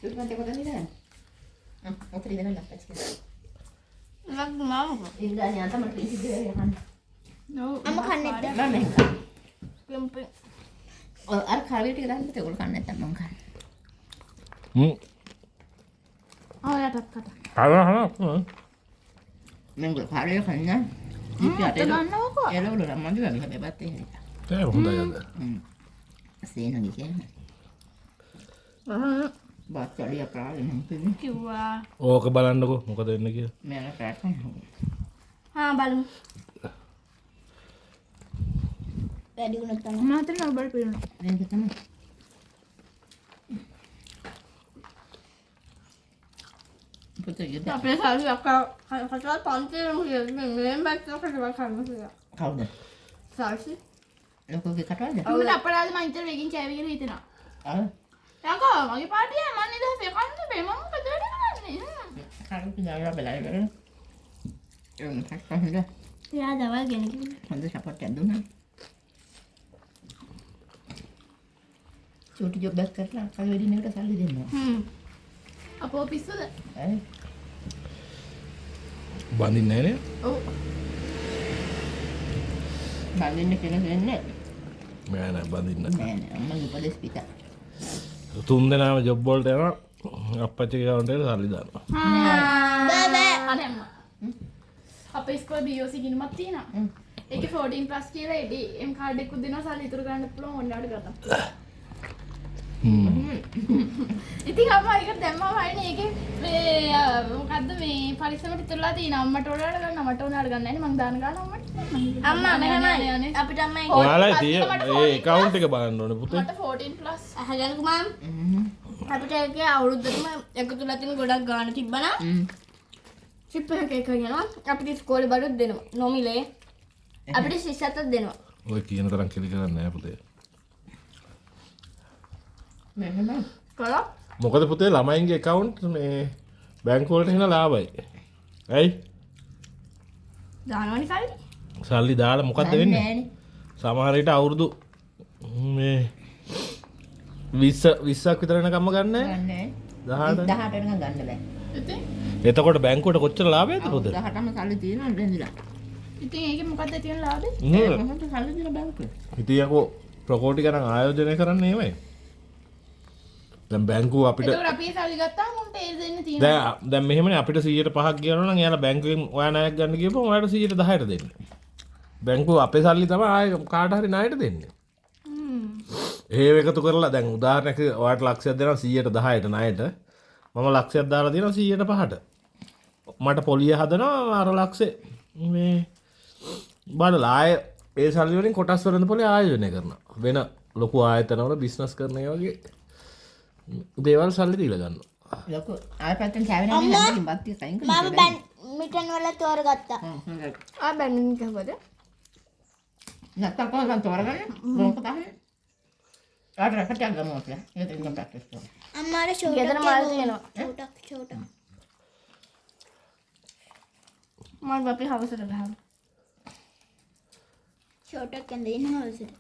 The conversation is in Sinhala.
චුටි මන්ට කොතනද ඉඳගන්නේ? ඔතන ඉඳගන්න අප්පච්චි. මම මම ඉඳගන්න යන්තම් මට ඉඳි දෙන්න යන්න. ඔව්. අම්මා කන්නේ නැද්ද? මම මෙහෙම. කම්පි. ඔව් අර කරවිල ටික දාන්න පුතේ ඔයගොල්ලෝ කන්නේ නැත්තම් මං කන්නේ. හ්ම්. ආ යටත් කට. කනවා කනවා. මං කරවිල කන්නේ. ඉතින් අර ගන්නවකෝ. එළවලු නම් මන්දි වගේ හැබැයි බත් එහෙම. ඒ හොඳයි අද. හ්ම්. සේනගේ කියන්නේ. බත් අඩිය අපරාධ නම් පිළි. කිව්වා. ඕක බලන්නකෝ මොකද වෙන්නේ කියලා. මෙයාලා රැට් කරනවා. හා බලමු. වැඩි වුණොත් තමයි. මම හිතන්නේ ඔබට පිරුණා. ඒක තමයි. පුතේ ගෙදර අපේ සල්ලි අක්කා කටවල් පන්තිරම කියලා මේ මේ බත් කටවල් කන්න කියලා. කවුද? සල්ලි. ලොකෝගේ කටවල්ද? මට අපරාධ මං ඉතල වෙකින් කෑවි කියලා හිතෙනවා. ආ. යකෝ මගේ පාටිය මං නිදහසේ කන්න තිබේ මම මොකද වැඩ කරන්නේ? කරුපි දාලා බලලා ඉවරයි. ඒ මොකක්ද හොඳ එයා දවල් ගෙන කිව්වා. හොඳ සපෝට් එකක් දුන්නා. චූටි ජොබ් එකක් කරලා අක්කගේ වෙඩින් එකට සල්ලි දෙන්නවා. හ්ම්. අපෝ පිස්සුද? ඈ බඳින්නේ නැහැ නේ. ඔව්. බඳින්න කියලා දෙන්නේ නෑ නෑ බඳින්න. නෑ නෑ අම්මගේ උපදෙස් පිටා. තුන් දෙනාම ජොබ් වලට යනවා. අප්පච්චිගේ කවුන්ට් එකට සල්ලි දානවා. බෑ බෑ. අනේ අම්මා. අපේ ඉස්කෝලේ BOC ගිණුමක් තියෙනවා. ඒකේ 14 ප්ලස් කියලා ATM card එකකුත් දෙනවා සල්ලි ඉතුරු කරන්න පුළුවන් ඕන ඩාට ගන්න. හ්ම්. ඉතින් අම්මා ඒක දැම්මම හරිනේ ඒකේ මේ මොකද්ද මේ පරිස්සමට ඉතුරුලා තියෙන අම්මට ඕන ඩාට ගන්න මට ඕන ඩාට ගන්න නෑනේ මං දාන ගාන අම්මට. අම්මා අනේ, අනේ, මෙහෙමයි. අනේ. අපිට අම්මා ඒක ඔයාලා පස්සේ ඉතින් මට ඒ 14 ඇකවුන්ට් එක බලන්න ඕනේ පුතේ. මට 14 ප්ලස්. අහගන්නකෝ මම. අපිට ඒකේ අවුරුද්දටම එකතු වෙලා තියෙන ගොඩක් ගාන තිබ්බනා. චිප් එකක් එක යනවා. අපිට ඉස්කෝලේ බඩුත් දෙනවා. නොමිලේ. අපිට ශිෂ්‍යත්වයක් දෙනවා. ඔය කියන තරම් කෙලි කරන්නේ නෑ පුතේ. මෙහෙම කරා මොකද පුතේ ළමයින්ගේ ඇකවුන්ට් මේ බැංකු වලට එන ලාභයි. ඇයි? දානවනේ සල්ලි. සල්ලි දාලා මොකද්ද වෙන්නේ? නෑනේ. සමහර විට අවුරුදු මේ 20 20ක් විතර වෙනකම්ම ගන්න නෑ. ගන්න නෑ. 18 18 වෙනකන් ගන්න බෑ. ඉතින් එතකොට බැංකුවට කොච්චර ලාභයක්ද පුතේ? 18ම සල්ලි තියෙනවා බැඳිලා. ඉතින් ඒකේ මොකද්ද තියෙන ලාභේ? නේද? කොහොමද සල්ලි දෙන බැංකුවේ? ඉතින් යකෝ ප්‍රකෝටි ගණන් ආයෝජනය කරන්නේ එහෙමයි. දැන් බැංකුව අපිට එතකොට අපි ඒ සල්ලි ගත්තාම උන්ට ඒ දෙන්න තියෙනවා. දැන් දැන් මෙහෙමනේ අපිට 105ක් කියනවා නම් එයාලා බැංකුවෙන් ඔයා ණයක් ගන්න ගියපම ඔයාට 110ට දෙන්නේ. බැංකුව අපේ සල්ලි තමයි ආයේ කාට හරි ණයට දෙන්නේ. ඒව එකතු කරලා දැන් උදාහරණයක් විදිහට ඔයාට ලක්ෂයක් දෙනවා 110ට ණයට. මම ලක්ෂයක් දාලා දෙනවා 105ට. මට පොලිය හදනවා අර ලක්ෂේ මේ බලලා ආයේ ඒ සල්ලි වලින් කොටස් වලින් පොලිය ආයෝජනය කරනවා. වෙන ලොකු ආයතනවල බිස්නස් කරන ඒ වගේ දේවල් සල්ලි දීලා ගන්නවා. ලොකු ආය පැත්තෙන් කෑවේ නෑ නේද? ඉතින් බත් ටික අයින් කරන්න. මම බැඩ්මින්ටන් වල තෝරගත්තා. හ්ම් හොඳයි. ආ බැඩ්මින්ටන් ගහුවද? නැත්තම් කොහොමද තෝරගන්නේ? මොකද අහන්නේ? ආට රැකට් එකක් ගමු අපි. ඒක ඉතින් ප්‍රැක්ටිස් කරමු. අම්මා අර ෂෝට් ගෙදර මල් තියෙනවා. ෂෝටක් ෂෝටක්. මම අපි හවසට ගහමු. ෂෝටක් ඇඳ ඉන්න හවසට.